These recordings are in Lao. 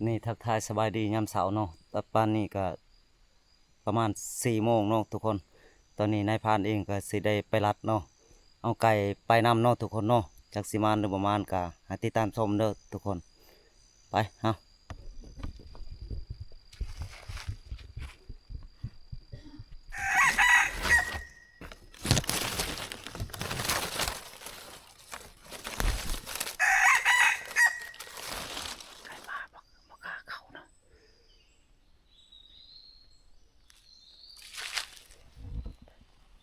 ນີ້ທັກທາຍສະບາຍດີຍາມເຊົ້າເນາະ, ຕອນປານນີ້ກະປະມານສີ່ໂມງເນາະທຸກຄົນ. ຕອນນີ້ນາຍພານເອງກະຊິໄດ້ໄປລັດເນາະ, ເອົາໄກ່ໄປນຳເນາະທຸກຄົນເນາະ. ຈັກຊິມານຫຼືບໍ່ມານກະໃຫ້ຕິດຕາມຊົມເດີທຸກຄົນ. ໄປ ເຮົາ ໃກ້ມາ ບໍ່ ບໍ່ກ້າເຂົ້າເນາະ.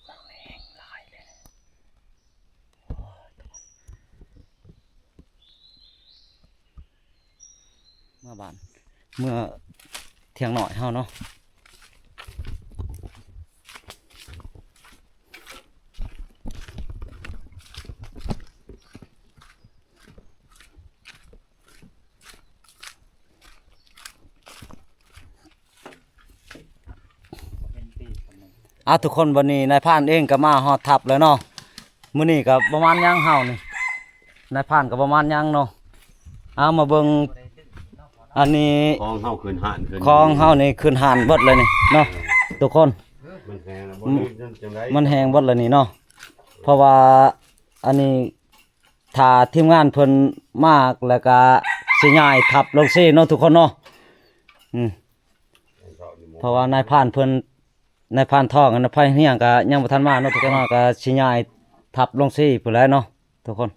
ມັນແຮງຫຼາຍເລີຍ. ເມືອບ້ານ ເມືອທ່ຽງນ້ອຍເຮົາເນາະ. ອ່າ ທຸກຄົນ ບັດນີ້ນາຍພານເອງກໍມາຮອດທັບແລ້ວເນາະ. ມື້ນີ້ກໍບໍ່ມານຫຍັງເຮົານີ້ ນາຍພານກໍບໍ່ມານຫຍັງເນາະ. ເອົາ ມາເບິ່ງ ອັນນີ້ ຂອງເຮົາຂຶ້ນຮ້ານ ຂອງເຮົານີ້ຂຶ້ນຮ້ານເບິດເລີຍນີ້ເນາະ ທຸກຄົນ. ມັນແຮງແລ້ວ ບໍ່ມີເງິນຈັ່ງໃດ ມັນແຮງເບິດເລີຍນີ້ເນາະ. ເພາະວ່າອັນນີ້ ຖ້າທີມງານເພິ່ນມາແລ້ວກະຊິຍ້າຍທັບລົງຊີ້ເນາະ ທຸກຄົນເນາະ. ອືມ ເພາະວ່ານາຍພານເພິ່ນ ນາຍພານທອງ ນາຍພານຮຽງກະຍັງບໍ່ທັນມາເນາະ ທຸກຄົນເນາະ. ກະຊິຍ້າຍທັບລົງຊີ້ພຸ້ນແຫຼະເນາະ ທຸກຄົນ.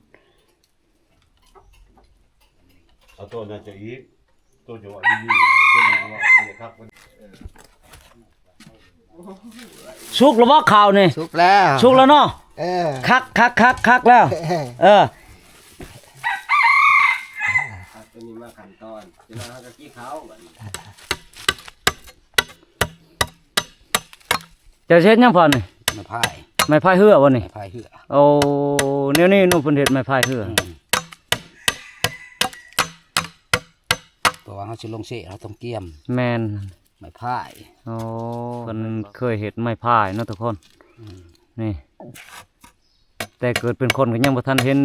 ເອົາໂຕນັ້ນຈະອີກ ໂຕຈະວ່າດີໆ ໂຕນີ້ວ່າບໍ່ໄດ້ຄັກ. ສຸກແລ້ວບໍ່ເຂົ້ານີ້? ສຸກແລ້ວ ສຸກແລ້ວເນາະ. ເອີ ຄັກໆໆໆແລ້ວ. ເອີ ເອົາໂຕນີ້ມາຂັ້ນຕອນ ຈັ່ງນັ້ນເຮົາກໍກິນເຂົ້າບັດນີ້. ເຈົ້າຊິເຮັດຫຍັງພໍ່ນີ້? ໄມ້ພາຍ ໄມ້ພາຍເຮືອບໍ່ນີ້? ໄມ້ພາຍເຮືອ. ໂອ້ ແນວນີ້ເນາະ ເພິ່ນເຮັດໄມ້ພາຍເຮືອ. ອືມ ເພາະວ່າເຮົາຊິລົງເຊ ເຮົາຕ້ອງກຽມ. ແມ່ນ ໄມ້ພາຍ. ໂອ້ ເພິ່ນເຄີຍເຮັດໄມ້ພາຍເນາະ ທຸກຄົນ. ອືມ ນີ້ ແຕ່ເກີດເປັນຄົນກໍຍັງບໍ່ທັນເຫັນ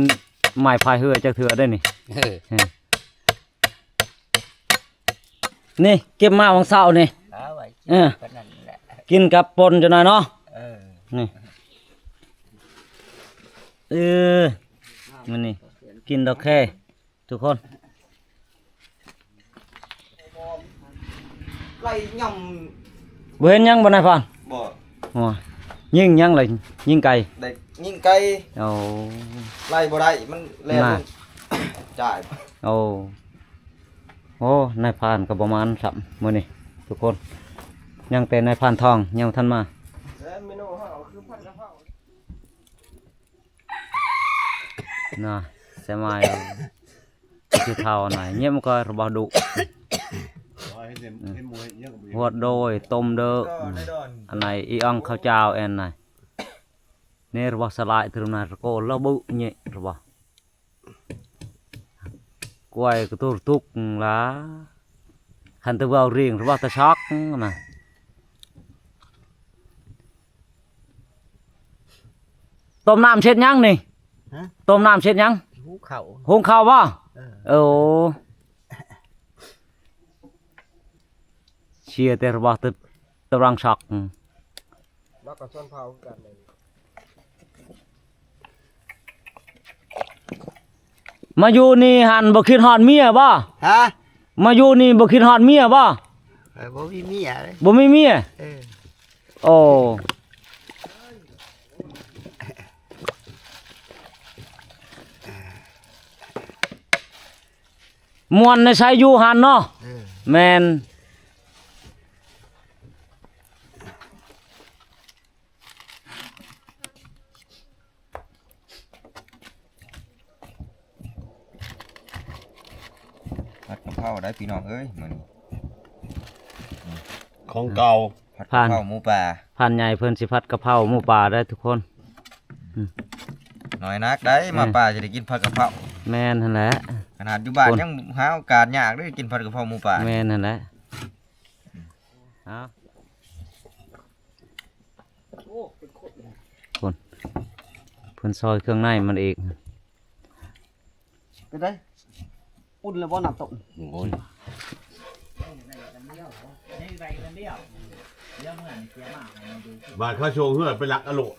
ໄມ້ພາຍເຮືອຈັກເທື່ອເດ້ນີ້. ເອີ ເອີ ນີ້ເກັບມາຫວ່າງເຊົ້ານີ້. ເອົາໄວ້ ເອີ ກິນກັບນັ້ນແຫຼະ ກິນກັບປົ່ນຈັກໜ່ອຍເນາະ. ເອີ ນີ້ ເອີ ມື້ນີ້ກິນດອກແຄ ທຸກຄົນ. ໄລ່ຫຍ້ຳ ບໍ່ເຫັນຫຍັງບໍ່ນາຍພານ? ບໍ່. ໂອ້ຍ ຍິງຫຍັງລະ? ຍິງໄກ່ ໄດ້ຍິງໄກ່. ໂອ້ ໄລ່ບໍ່ໄດ້ ມັນແລ່ນລົງຈ່າຍ. ໂອ້ ໂອ້ ນາຍພານກໍບໍ່ມານຊ້ຳມື້ນີ້ ທຸກຄົນ. ຍັງແຕ່ນາຍພານທອງຍັງບໍ່ທັນມາ. ແລ້ວເມນູເຮົາຄືຜັດກະເພົາ. ນະ ສະໄໝ ຜູ້ເຖົ້ານະ ຢ້ຽມກໍລະບໍ່ດຸ ເຮັດເຮັດໝູເຮັດຫຍັງກໍບໍ່ ຫວດໂດຍ ຕົ້ມເດີ ອັນໃນອີອອງເຂົ້າຈ້າວແອນນະ ເນລະບໍ່ສະຫຼາຍ ເຖິງນະ ລະໂກລະບຶເຍລະບໍ່ ກວຍກະຕຸກຕຸກລະ ຄັນແຕ່ເວົ້າເລື່ອງລະບໍ່ຕະຊອກນະ. ຕົ້ມນ້ຳເຮັດຫຍັງນີ້? ຮະ? ຕົ້ມນ້ຳເຮັດຫຍັງ? ຫຸງເຂົ້າ ຫຸງເຂົ້າບໍ່? ເອີ ໂອ້ ເຊຍແຕ່ລະບໍ່ຕະ ຕະລັງຊອກ ອືມ ລາວກໍຊົນເຜົ່າຄືກັນ. ມາຢູ່ນີ້ຫັ້ນບໍ່ຄິດຮອດເມຍບໍ່? ຮະ? ມາຢູ່ນີ້ບໍ່ຄິດຮອດເມຍບໍ່? ເອີ ບໍ່ມີເມຍເລີຍ ບໍ່ມີເມຍ. ເອີ ໂອ້ ມ່ວນໃນໄຊຢູ່ຫັ້ນເນາະ. ເອີ ແມ່ນ. ຜັດກະເພົາໄດ໋ພີ່ນ້ອງເອີຍ ມື້ນີ້ ຂອງເກົ່າ ຜັດກະເພົາໝູປ່າ. ພານໃຫຍ່ເພິ່ນຊິຜັດກະເພົາໝູປ່າໄດ໋ທຸກຄົນ. ອືມ ນ້ອຍນັກໄດ໋ ມາປ່າຊິໄດ້ກິນຜັດກະເພົາ. ແມ່ນຫັ້ນແຫຼະ ຂະໜາດຢູ່ບ້ານຍັງຫາໂອກາດຍາກເດ້ກິນຜັດກະເພົາໝູປ່າ. ແມ່ນຫັ້ນແຫຼະ. ເອົາ ພຸ້ນ ເພິ່ນຊອຍເຄື່ອງໃນມັນອີກ. ເປັນໃດ? ອຸ່ນແລ້ວບໍ່ນ້ຳຕົ້ມ? ໂອ້ຍ ບາດເຂົາສົ່ງເຮືອໄປລັກເອົາໂລດ.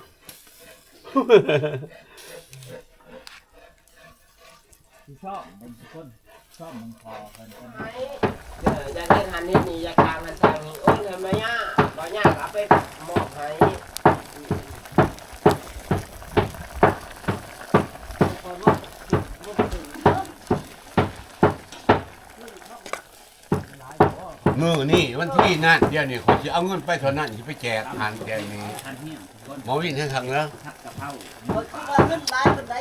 ຊິຊອມເບິ່ງທຸກຄົນ ຊອມເບິ່ງພໍ່ເພິ່ນກ່ອນ. ເອີ ຢ່າເຮັດຫັ້ນເຮັດນີ້ ຢ່າສ້າງຫັ້ນສ້າງນີ້ ໂອ້ຍ ທຳມະຍາ ບໍ່ຍາກ ເອົາໄປມອບໃຫ້. ມື້ນີ້ວັນທີນັ້ນ ດຽວນີ້ຂ້ອຍຊິເອົາເງິນໄປເທົ່ານັ້ນ ຊິໄປແຈກຫັ້ນແຈກນີ້. ໝໍວິນໃຫ້ຄັກເດີ. ເພິ່ນວ່າເງິນຫຼາຍປານໃດ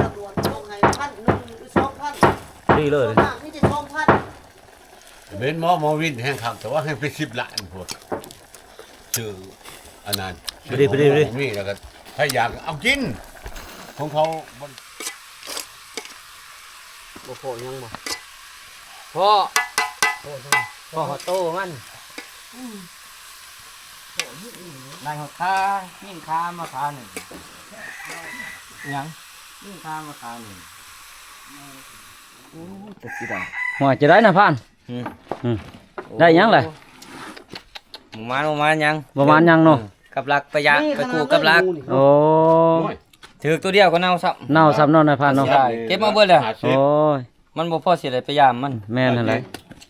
ຕຳຫຼວດລົງໃຫ້ພັນໜຶ່ງ ຫຼື ສອງພັນ ດີເລີຍ ສ່ວນມາກມີແຕ່ສອງພັນ. ເຫັນໝໍ ໝໍວິນແຮງຄັກ ແຕ່ວ່າໃຫ້ໄປສິບລ້ານພຸ້ນ ຊື້ອັນນັ້ນ ໄປດີ ໄປດີ ໄປດີ ມີແລ້ວກໍໃຜຢາກເອົາກິນ ຂອງເຂົາບໍ່ ບໍ່ພໍຫຍັງບໍ່ ພໍ ພໍ ພໍໂຕມັນ ອືມ ໄດ້ຮອດຄາ ຍິງຄາມາຄາໜຶ່ງ ຫຍັງ ຍິງຄາມາຄາໜຶ່ງ. ໂອ້ ແຕ່ຊິໄດ້ ວ່າຈະໄດ້ນະພານ. ອືມ ອືມ ໄດ້ຫຍັງລະ? ບໍ່ມານ ບໍ່ມານຫຍັງ ບໍ່ມານຫຍັງເນາະ. ອືມ ກັບລັກໄປຢາກ ໄປກູ້ກັບລັກ. ໂອ້ຍ ຖືກຕົວດຽວກໍເນົ່າຊ້ຳ ເນົ່າຊ້ຳເນາະນາຍພານເນາະ. ເກັບມາເບິດແລ້ວ. ໂອ້ຍ ມັນບໍ່ພໍຊິໄດ້ໄປຢາມມັນ. ແມ່ນຫັ້ນແຫຼະ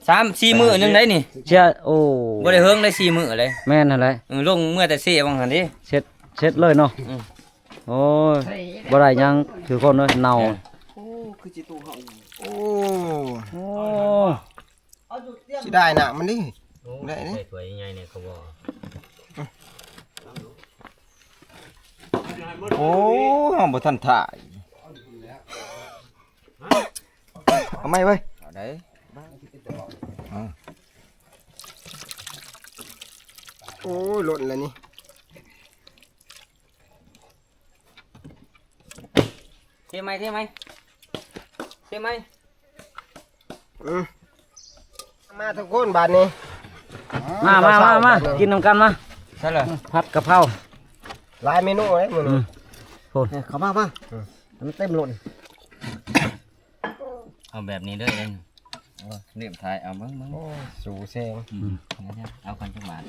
ສາມສີ່ມື້ໜຶ່ງໄດ໋ນີ້. ເສຍ ໂອ້ ບໍ່ໄດ້ເຫິງໄດ໋ ສີ່ມື້ເລີຍ. ແມ່ນຫັ້ນແຫຼະ. ເອີ ລົງເມືອແຕ່ເຊຫວ່າງຫັ້ນເດ້ ເຊັດ ເຊັດເລີຍເນາະ. ອືມ ໂອ້ຍ ບໍ່ໄດ້ຫຍັງ ຄືຄົນເອີຍ ເນົ່າ. ໂອ້ ຄືຊິໂຕເຮົາ ໂອ້ ໂອ້ ຊິໄດ້ນະມັນນີ້ ໄດ້ນີ້ ໄດ້ຖ້ວຍໃຫຍ່ໆນີ້ກໍບໍ່. ໂອ້ ເຮົາບໍ່ທັນຖ່າຍ ເອົາໃໝ່ເວີ້ຍ ເອົາໄດ້. ໂອ້ຍ ຫຼົ່ນແລ້ວນີ້. ເທໃໝ່ ເທໃໝ່ ເທໃໝ່. ອືມ ມາທຸກຄົນບາດນີ້ ມາ ມາ ມາ ມາ ກິນນຳກັນມາ. ໃຊ່ລະ ອືມ ຜັດກະເພົາ ຫຼາຍເມນູເດ້ມື້ນີ້. ອືມ ພຸ້ນ ເຂົ້າມາ ມາ ອືມ ໃຫ້ມັນເຕັມໂລດ. ເອົາແບບນີ້ເດີ ເອີ ເລີ່ມຖ່າຍ ເອົາເບິ່ງ ເບິ່ງ ໂອ້ ສູແຊງ. ອືມ ເອົາກັນຈັກບາດ.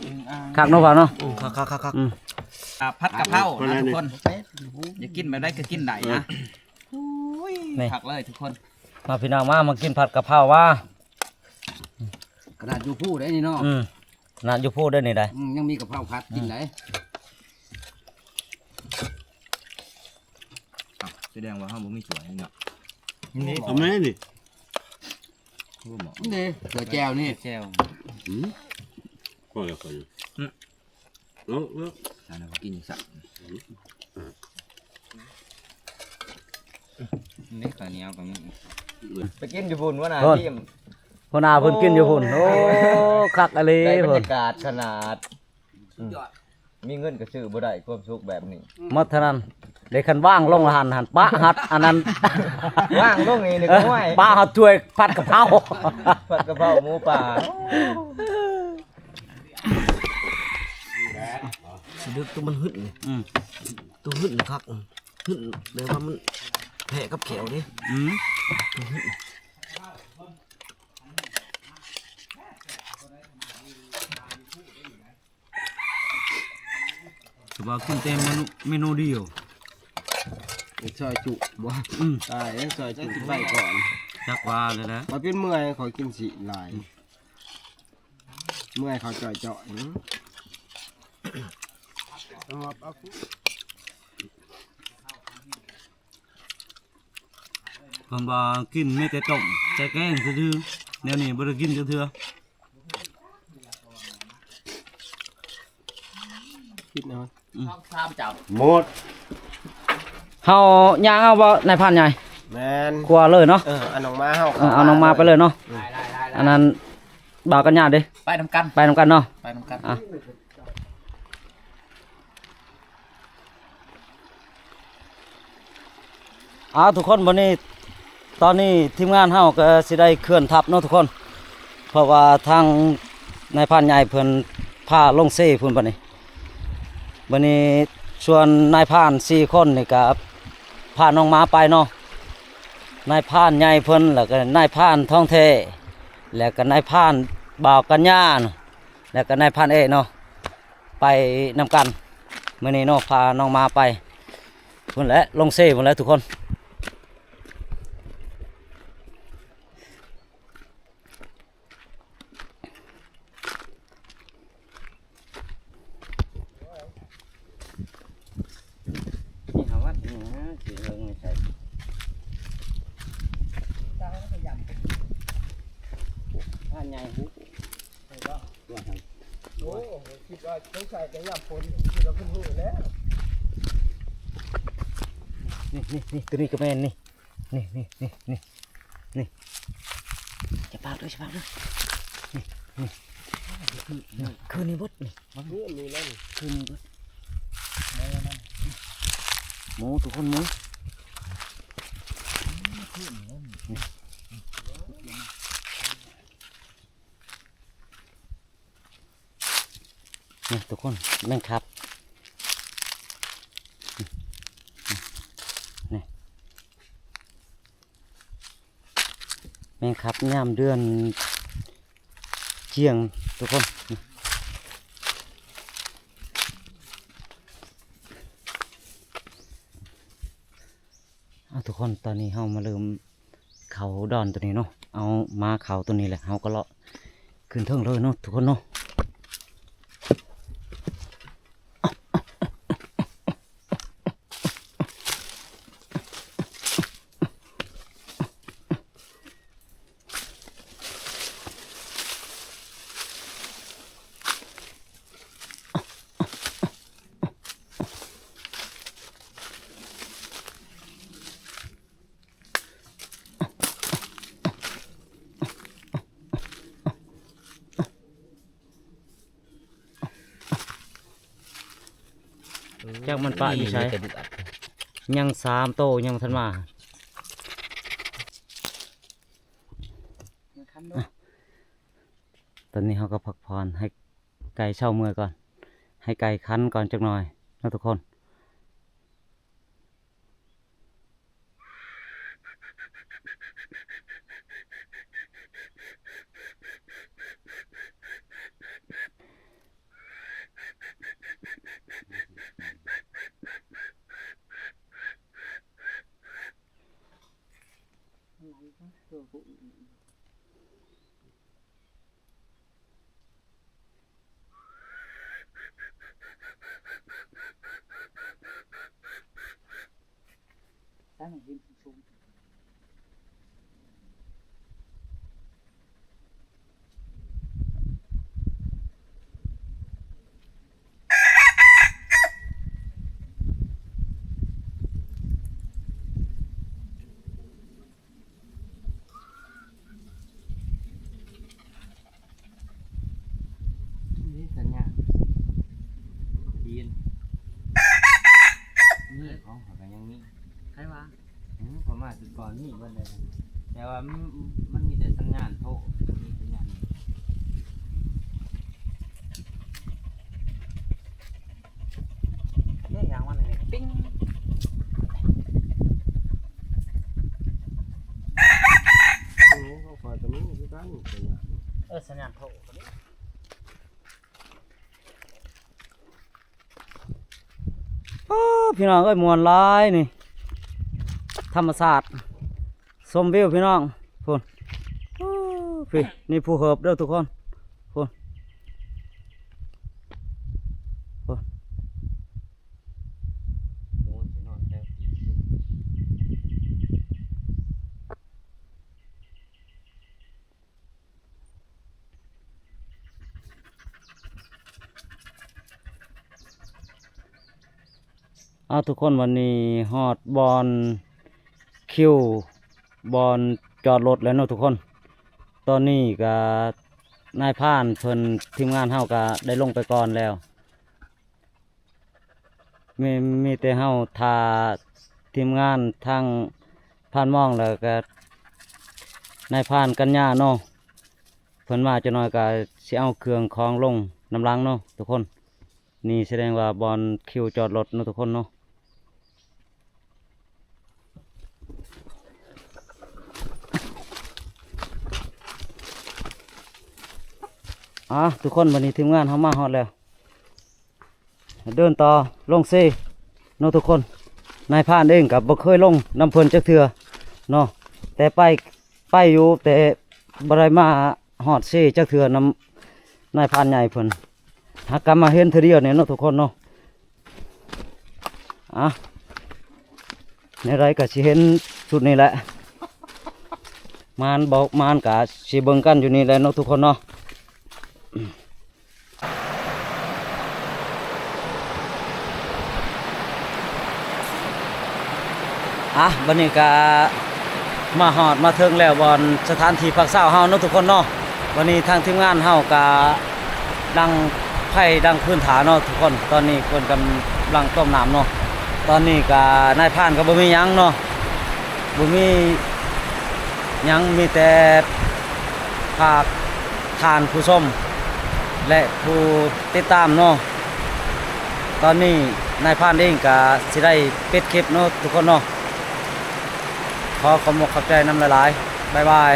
ຄັກເນາະ ພານເນາະ. ອືມ ຄັກໆໆໆ. ອືມ ອ່າ ຜັດກະເພົານະທຸກຄົນ ຢາກກິນແບບໃດກໍກິນໄດ້ນະ. ໂອ້ຍ ນີ້ ຄັກເລີຍທຸກຄົນ. ມາພີ່ນ້ອງ ມາ ມາກິນຜັດກະເພົາວ່າ ຂະໜາດຢູ່ພູໄດ໋ນີ້ເນາະ. ອືມ ຂະໜາດຢູ່ພູໄດ໋ນີ້ໄດ໋. ອືມ ຍັງມີກະເພົາຜັດກິນໄດ໋. ອືມ ອ້າວ ສະແດງວ່າເຮົາບໍ່ມີຖ້ວຍເນາະ. ນີ້ ເອົາມານີ້ ນີ້ເດ້ ຖ້ວຍແຈ່ວນີ້ ແຈ່ວ. ອືມ ພໍແລ້ວ ພໍແລ້ວ. ອືມ ເອົາ ເອົາ ອັນນັ້ນກໍກິນຢູ່ຊະ. ນີ້ ຂ້າວໜຽວກໍມີ. ໄປກິນຢູ່ພຸ້ນ ຫົວໜ້າທີມ ຫົວໜ້າເພິ່ນກິນຢູ່ພຸ້ນ. ໂອ້ ຄັກອີ່ຫຼີ ໄດ້ບັນຍາກາດຂະໜາດ. ສຸດຍອດ ອືມ ມີເງິນກໍຊື້ບໍ່ໄດ້ຄວາມສຸກແບບນີ້. ໝົດເທົ່ານັ້ນເດ້. ຄັນວ່າງລົງຫັ້ນ ຫັ້ນປະຮັດອັນນັ້ນ ວ່າງລົງນີ້ ເອີ ໂອ້ຍ ປະຮັດຖ້ວຍຜັດກະເພົາ ຜັດກະເພົາໝູປ່າ. ສະດຶກຕົວມັນຫຶດນີ້. ອືມ ຕົວຫຶດນີ້ຄັກ ຫຶດແບບວ່າມັນແພ້ກັບແຂ້ວເດ້. ອືມ ຕົວຫຶດ ຄືວ່າກິນແຕ່ເມນູ ເມນູດຽວ. ຊອຍຈຸບໍ່? ອືມ ຕາຍແລ້ວ ຊອຍຈຸໄປກ່ອນ. ຈັກວ່າແລ້ວແຫຼະ ຂ້ອຍເປັນເມື່ອຍ ຂ້ອຍກິນຊີ້ນຫຼາຍ. ເມື່ອຍເຂົ້າຈ່ອຍໆ. ເພິ່ນວ່າກິນມີແຕ່ຕົ້ມແຕ່ແກງຊື່ໆ ແນວນີ້ບໍ່ໄດ້ກິນຈັກເທື່ອ. ກິນເອົາ ອືມ ສາມເຈົ້າ ໝົດ. ເຮົາຍ່າງເອົາບໍ່ ນາຍພານໃຫຍ່? ແມ່ນ ຄົວເລີຍເນາະ. ເອີ ເອົານ້ອງໝາເຮົາ ເອີ ເອົານ້ອງໝາໄປເລີຍເນາະ. ອືມ ອັນນັ້ນ ບ່າວກັນຍາເດ້ ໄປນຳກັນ ໄປນຳກັນເນາະ ໄປນຳກັນ. ອ່ະ ເອົາ ທຸກຄົນ ບັດນີ້ ຕອນນີ້ທີມງານເຮົາກໍຊິໄດ້ເຄື່ອນທັບເນາະທຸກຄົນ ເພາະວ່າທາງນາຍພານໃຫຍ່ເພິ່ນພາລົງເຊພຸ້ນ. ບັດນີ້ ບັດນີ້ ສ່ວນນາຍພານສີ່ຄົນນີ້ກໍພານ້ອງໝາໄປເນາະ ນາຍພານໃຫຍ່ເພິ່ນ ແລ້ວກໍນາຍພານທອງແທ້ ແລ້ວກໍນາຍພານບ່າວກັນຍາ. ແລ້ວກໍນາຍພານເອເນາະ ໄປນຳກັນມື້ນີ້ເນາະ ພານ້ອງມາໄປພຸ້ນແຫຼະ ລົງເຊພຸ້ນແຫຼະທຸກຄົນ. ນີ້ຫາວັດນີ້ນະ ຊິເບິ່ງໃສ່ ຕາມັນກໍຢ້ານ ພານໃຫຍ່ ໂອ້ ຄິດວ່າສົງໄສຈະຍາມຝົນ ຄິດວ່າເພິ່ນຮູ້ແລ້ວ ນີ້ໆໆ ຕົວນີ້ກໍແມ່ນນີ້ ນີ້ໆໆໆ ນີ້ ຢ່າປາກເດີ ຢ່າປາກເດີ ນີ້ ນີ້ ຄືນນີ້ເບິດນີ້ ນີ້ແລ້ວນີ້ ຄືນນີ້ເບິດ ໝູທຸກຄົນ ໝູ ຄືນນີ້ແລ້ວນີ້ ນີ້ ນີ້ທຸກຄົນ ແມງຄັບ ນີ້ ແມງຄັບຍາມເດືອນຈຽງທຸກຄົນ ນີ້ ເອົາ ທຸກຄົນ ຕອນນີ້ເຮົາມາເລີ່ມເຂົ້າດອນຕົວນີ້ເນາະ ເອົາ ມາເຂົ້າຕົວນີ້ແຫຼະ ເຮົາກໍເລາະຂຶ້ນເທິງເລີຍເນາະທຸກຄົນເນາະ. ຈັກມັນປະຢູ່ໃສ ຍັງສາມໂຕ ຍັງບໍ່ທັນມາ ຕອນນີ້ເຮົາກໍພັກຜ່ອນໃຫ້ໄກ່ເຊົາເມື່ອຍກ່ອນ ໃຫ້ໄກ່ຄັນກ່ອນຈັກໜ່ອຍເນາະທຸກຄົນ. ນີ້ສັນຍານ ໄປຂອງຂ້ອຍກໍຍັງມີ ໃຜວ່າ ອື ຂ້ອຍມາແຕ່ກ່ອນມີເບິດເລີຍ ແຕ່ວ່າມັນ ມັນມີແຕ່ສັນຍານໂທ ມີສັນຍານ ເດ້ ຢ່າງມັນນີ້ ປິງ ໂອ້ ຂອງຂ້ອຍກໍມີຄືກັນ ສັນຍານ ເອີ ສັນຍານໂທ ໂອ້ ພີ່ນ້ອງເອີຍ ມ່ວນຫຼາຍນີ້ ທຳມະຊາດ ຊົມວິວພີ່ນ້ອງ ພຸ້ນ ພຸ້ນ ນີ້ພູເຫີບເດີທຸກຄົນ ພຸ້ນ ພຸ້ນ. ເອົາ ທຸກຄົນ ວັນນີ້ຮອດບ່ອນຄິວ ບ່ອນຈອດລົດແລ້ວເນາະທຸກຄົນ. ຕອນນີ້ກະນາຍພານເພິ່ນ ທີມງານເຮົາກະໄດ້ລົງໄປກ່ອນແລ້ວ. ມີ ມີແຕ່ເຮົາຖ້າທີມງານທາງພານມອງ ແລ້ວກະນາຍພານກັນຍາເນາະ ເພິ່ນມາຈັກໜ້ອຍກະຊິເອົາເຄື່ອງຂອງລົງນຳຫຼັງເນາະທຸກຄົນ. ນີ້ສະແດງວ່າບ່ອນຄິວຈອດລົດເນາະທຸກຄົນເນາະ. ເ ອ່າ ທຸກຄົນ ບັດນີ້ທີມງານເຮົາມາຮອດແລ້ວ ເດີນຕໍ່ລົງເຊເນາະທຸກຄົນ. ນາຍພານເອງກໍບໍ່ເຄີຍລົງນຳເພິ່ນຈັກເທື່ອເນາະ ແຕ່ໄປ ໄປຢູ່ ແຕ່ບໍ່ໄດ້ມາຮອດເຊຈັກເທື່ອນຳນາຍພານໃຫຍ່ເພິ່ນ ຫາກະມາເຫັນເທື່ອດຽວນີ້ເນາະທຸກຄົນເນາະ. ອ່ະ ແນວໃດກໍຊິເຫັນຊຸດນີ້ແຫຼະ ໝານບໍ່ໝານກໍຊິເບິ່ງກັນຢູ່ນີ້ແຫຼະເນາະທຸກຄົນເນາະ. ອ່ະ ບັດນີ້ກໍມາຮອດມາເຖິງແລ້ວ ບ່ອນສະຖານທີ່ພັກເຊົາເຮົາເນາະທຸກຄົນເນາະ. ບັດນີ້ທາງທີມງານເຮົາກໍດັງໄຟດັງຟືນຖ້າເນາະທຸກຄົນ. ຕອນນີ້ເພິ່ນກຳລັງຕົ້ມນ້ຳເນາະ. ຕອນນີ້ກໍນາຍພານກໍບໍ່ມີຫຍັງເນາະ ບໍ່ມີຫຍັງ ມີແຕ່ ຝາກທ່ານຜູ້ຊົມ ແລະ ຜູ້ຕິດຕາມເນາະ. ຕອນນີ້ນາຍພານເອງກະຊິໄດ້ປິດຄລິບເນາະທຸກຄົນເນາະ. ຂໍຂອບອົກຂອບໃຈນຳຫຼາຍໆ. ບາຍບາຍ.